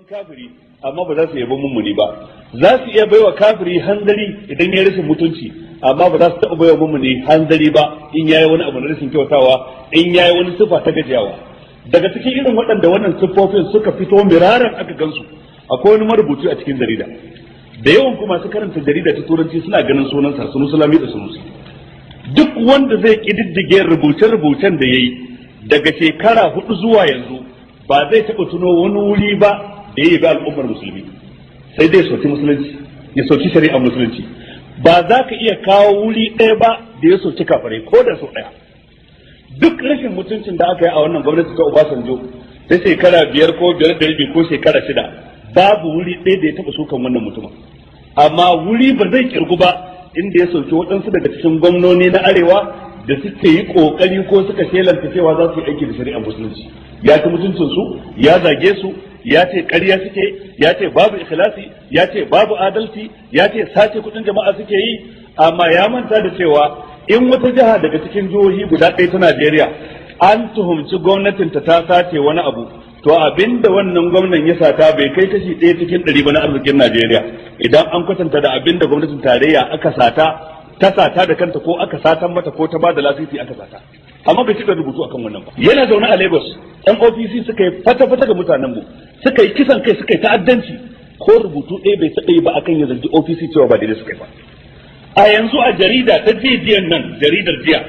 Kafiri, amma ba za su yabi mummuni ba. Za su iya baiwa kafiri hanzari idan ya rashin mutunci, amma ba za su taɓa baiwa mummuni hanzari ba in yayi wani abu na rashin kyautawa, in yayi wani sifa ta gajiyawa. Daga cikin irin waɗanda wannan siffofin suka fito miraran aka gansu, akwai wani marubuci a cikin jarida. Da yawan kuma su karanta jarida ta Turanci suna ganin sunansa, Sunusi Lamido Sunusi. Duk wanda zai kididdige rubuce-rubucen da yayi daga shekara 4 zuwa yanzu, ba zai taɓa tuno wani wuri ba da ya yi al'ummar musulmi, sai dai soki musulunci, ya soki shari'ar musulunci. Ba za ka iya kawo wuri ɗaya ba da ya soki kafirai ko da sau ɗaya. Duk rashin mutuncin da aka yi a wannan gwamnati ta Obasanjo ta shekara 5 ko 5.5 ko shekara 6, babu wuri ɗaya da ya taɓa sukan wannan mutumin. Amma wuri ba zai kirgu ba inda ya soki waɗansu daga cikin gwamnoni na Arewa da suke yi kokari ko suka shelanta cewa za su yi aiki da shari'ar musulunci. Ya ci mutuncin su, ya zage su, ya ce ƙarya suke, ya ce babu ikhlasi, ya ce babu adalci, ya ce sace kuɗin jama'a suke yi. Amma ya manta da cewa in wata jiha daga cikin jihohi guda ɗaya ta Najeriya an tuhumci gwamnatin ta ta sace wani abu, to abinda wannan gwamnan ya sata bai kai kashi 1 cikin 100 ba na arzikin Najeriya, idan an kwatanta da abinda gwamnatin tarayya aka sata, ta sata da kanta ko aka satan mata ko ta bada lasisi aka sata. Amma bai cika rubutu akan wannan ba. Yana zaune a Lagos, yan OPC suka yi fata-fata ga mutanen mu, suka yi kisan kai, suka yi ta'addanci, ko rubutu ɗaya bai taɓa yi ba akan ya zargi OPC cewa ba daidai suka yi ba. A yanzu a jarida ta jiyan nan, jaridar jiya,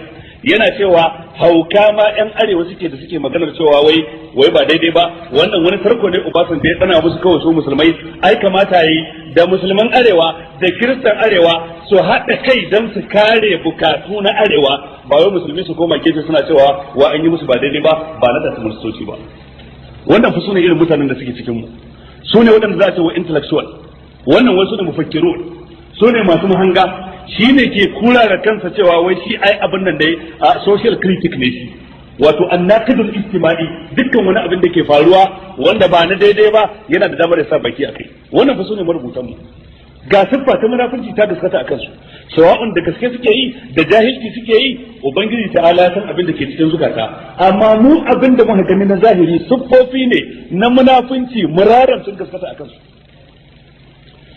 yana cewa hauka ma yan Arewa suke da suke maganar cewa wai wai ba daidai ba, wannan wani tarko ne Obasanjo ya tsana musu kawai su musulmai. Ai kamata yi da musulman Arewa da Kiristan Arewa su haɗa kai don su kare bukatu na Arewa, ba wai musulmi su koma gefe suna cewa wa an yi musu ba daidai ba, ba na da su ministoci ba. Wannan fa sune irin mutanen da suke cikin mu, su ne waɗanda za a ce wa intellectual. Wannan wasu ne mufakkirun, su ne masu mahanga. Shi ne ke kula da kansa cewa wai shi ai abin nan dai a social critic ne shi, wato annaqidul ijtima'i. Dukkan wani abin da ke faruwa wanda ba na daidai ba, yana da damar ya sa baki akai. Wannan fa su ne marubutan mu. Ga siffa ta munafurci ta gaskata akan su, sawa'un da gaske suke yi, da jahilci suke yi, Ubangiji ta'ala san abin da ke cikin zukata. Amma mu abin da muka gani na zahiri, siffofi ne na munafunci muraran sun gaskata akan su.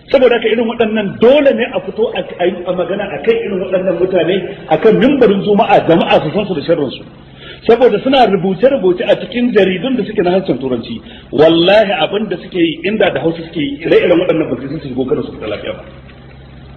Saboda haka irin waɗannan dole ne a fito a magana a kai irin waɗannan mutane akan mimbarin Juma'a, jama'a su san su da sharrin su, saboda suna rubuce-rubuce a cikin jaridun da suke na harshen Turanci. Wallahi abin da suke yi, inda da Hausa suke yi, ire-iren waɗannan ba su shigo kada su fita lafiya ba.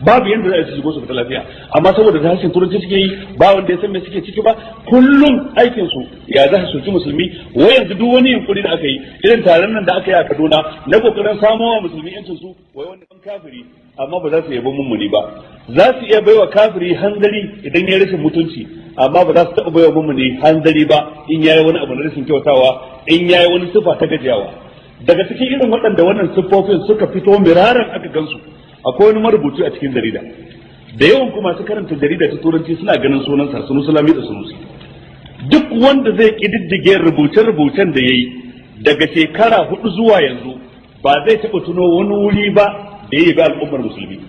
Babu yanda za a shigo su fita lafiya. Amma saboda da harshen Turanci suke yi, ba wanda ya san me suke ciki ba. Kullum aikin su ya za su soki musulmi. Wai yanzu duk wani yunkuri da aka yi, irin taron nan da aka yi a Kaduna na kokarin samowa musulmi yancin su, wai wani kafiri, amma ba za su yabi mummuni ba. Za su iya baiwa kafiri hanzari idan ya rashin mutunci, amma ba za su taɓa baiwa mummuni hanzari ba in yayi wani abu na rashin kyautawa, in yayi wani sifa ta gajiyawa. Daga cikin irin waɗanda wannan siffofin suka fito miraran aka gansu, akwai wani marubuci a cikin jarida. Da yawan kuma su karanta jarida ta Turanci suna ganin sunansa, Sunusi Lamido Sunusi. Duk wanda zai kididdige rubuce-rubucen da yayi daga shekara 4 zuwa yanzu, ba zai taɓa tuno wani wuri ba da ya yi al'ummar musulmi,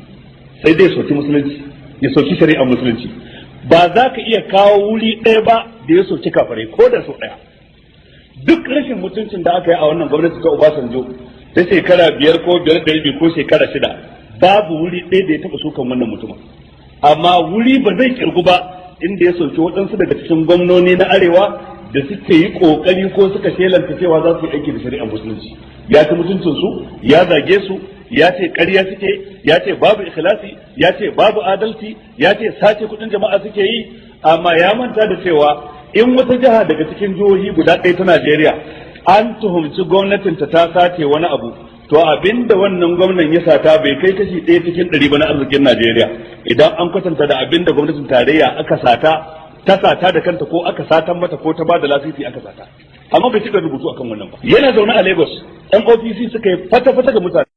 sai dai soki musulunci, ya soki shari'ar musulunci. Ba za ka iya kawo wuri ɗaya ba da ya soki kafirai ko da sau ɗaya. Duk rashin mutuncin da aka yi a wannan gwamnati ta Obasanjo ta shekara 5 ko 5.5 ko shekara 6, babu wuri ɗaya da ya taɓa sukan wannan mutumin. Amma wuri ba zai kirgu ba inda ya soki waɗansu daga cikin gwamnoni na Arewa da suke yi kokari ko suka shelanta cewa za su yi aiki da shari'ar musulunci. Ya ci mutuncin su, ya zage su, ya ce ƙarya suke, ya ce babu ikhlasi, ya ce babu adalci, ya ce sace kuɗin jama'a suke yi. Amma ya manta da cewa in wata jiha daga cikin jihohi guda ɗaya ta Najeriya an tuhumci gwamnatin ta ta sace wani abu, to abinda wannan gwamnan ya sata bai kai kashi 1 cikin 100 ba na arzikin Najeriya, idan an kwatanta da abinda gwamnatin tarayya aka sata, ta sata da kanta ko aka satan mata ko ta bada lasisi aka sata. Amma bai cika rubutu akan wannan ba. Yana zaune a Lagos, yan OPC suka yi fata-fata ga mutane.